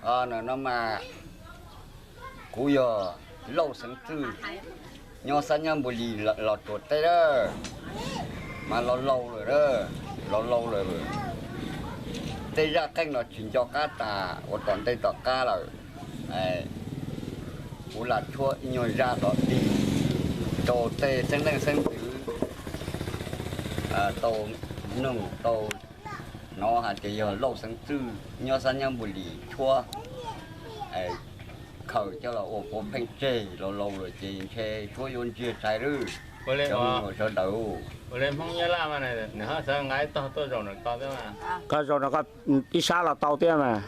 No mas kuv yog Lauj Xeev Txwj, nyob xab nyab Npus Lis, Los Tsuas teb a, mas laus laus lawm, laus laus lawm. Tej zaj qeej los tsis nco qab tas ua tom ntej tom qab lawm. Kuv lam tshuab ib nyuag zaj kom dig rau tej xeeb leej xeeb ntxwv tau mloog tau hnov hais tias yog Lauj Xeev Txwj nyob xab nyab Npus Lis tshuab khaws coj los ua puav pheej tseg, laus laus lawm ces ntshe tshuab yuav ntsiag tsawv lawm. Cov sawv daws, koj zaum no koj ib sab los tau thiab mas.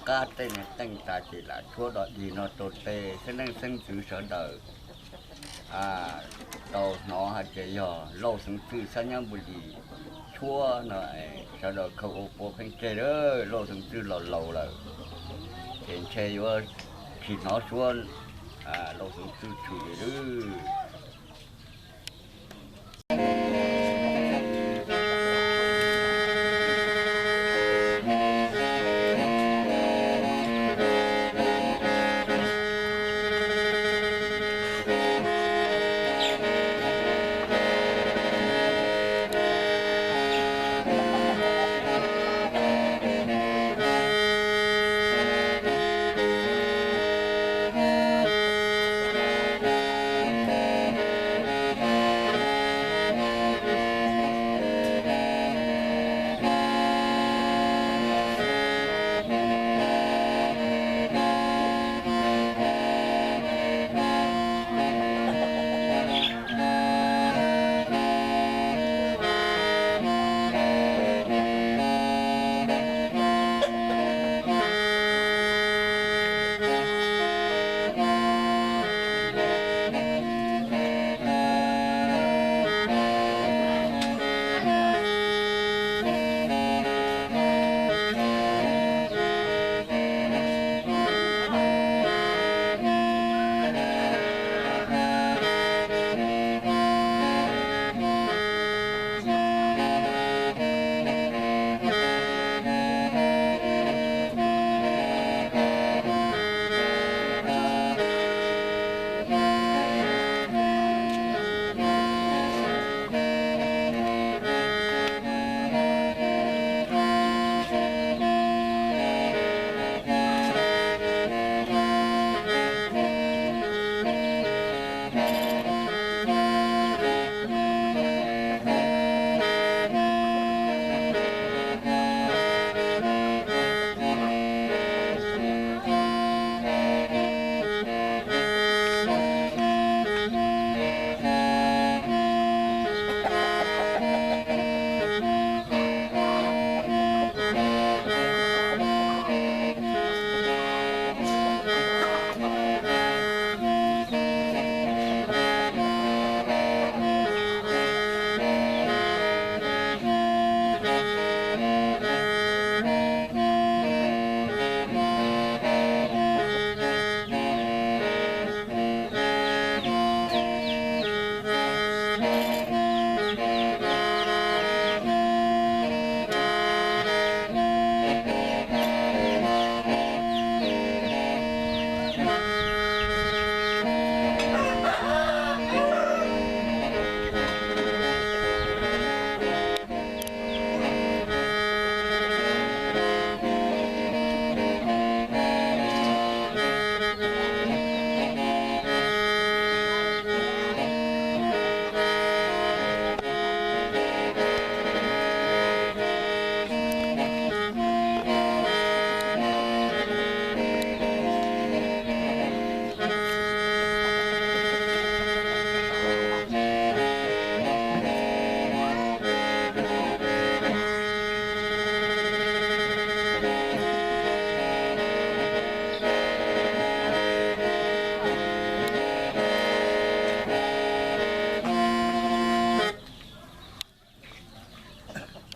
qab tej niag qeej tas ces lam tshuab dog dig no rau tej xeeb leej xeeb ntxwv sawv daws tau hnov hais tias yog Lauj Xeev Txwj Xab Nyab Npus Lis tshuab no, sawv daws khaws ua pua pheej tseg lawm, Lauj Xeev Txwj los laus lawm, ces ntshe yuav tsis hnov suab Lauj Xeev Txwj tshwm li lawm.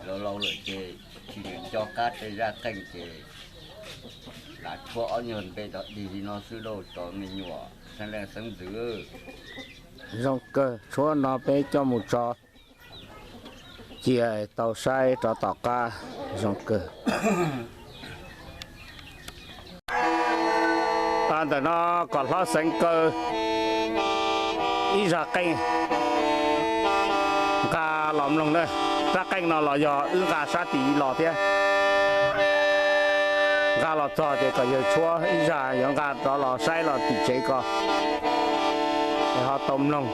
Laus laus lawm ces tsis nco qab tej zaj qeej ces lam tshuab ob nyuag npe dog dig li no xwb lauj cov me nyuam xeeb leej xeeb ntxwv. Zoo kawg, tshuab no peb coj mus tso cia tau saib rov tom qab. Zoo kawg. Ntawm no kom hlob Xeev kaw ib zaj qeej nqa los mloog na. Rab qeej no los yog wb nqa sab tim los thiab. Nqa los txog ces kom yawg tshuab ib zaj yuav nqa rov los saib los tim tsev ko es ho tau mloog.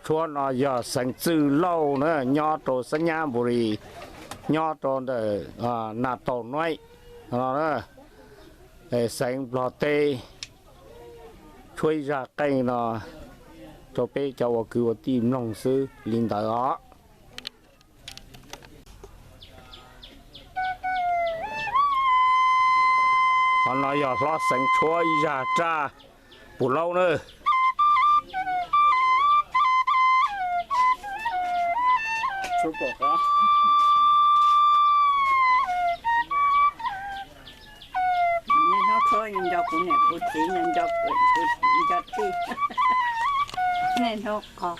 Tshuab no yog xeev Txwj Lauj na, nyob rau Xab Nyab Npu Lis, nyob rau ntawm Nas Taus Nuaib no, xeev Nplog teb. Tshuab ib zaj qeej no rau peb cov ua kwv ua tij mloog xwb li ntawd os. Qhov no yog hlob xeev tshuab ib zaj raj pum laub na. Nej hnub tshuab nco kuv niam kuv txiv, nco kuv nco tij. Nej hnub qos.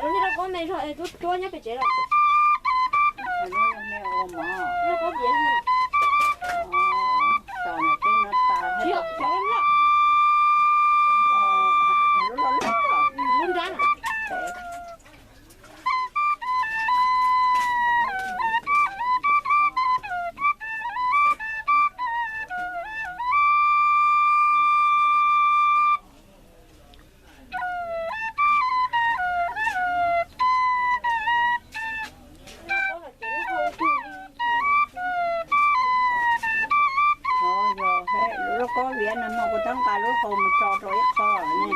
Lub niag lauj kaub me zog es tub cuab nyob pem tsev los? Lauj kaub viav no. Tsis yog cov loj loj. Lub nrab no. Yog lub lauj kaub viav no mas kuv twb nqa lub hau mus tso rau ib qho ne.